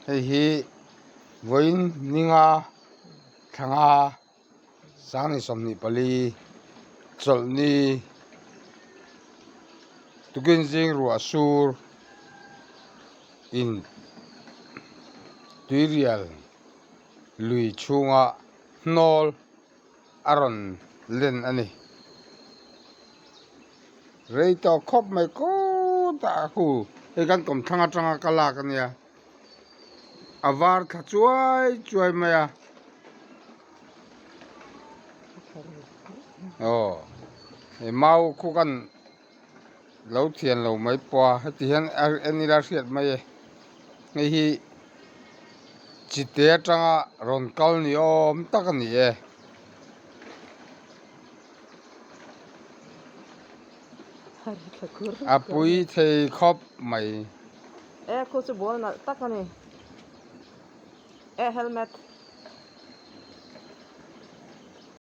Hei hi vawiin ninga thlanga Sangni 24 chawlhni tukin zing ruah sur in tuirial lui chhunga hnawl a rawn len a ni. Rei tawh khawp mai kawtah khu hei kan kawmthlang atanga ka lak a nia a var thla chuai chuai mai a aw hei mau khu kan lo thian lo mai pawh a heti hian a en ila hriat mai e hei hi chite atanga rawn kal ni awm tak a ni e. A pui thei khawp mai. E khu chu ball nalh tak a ni. E helmet.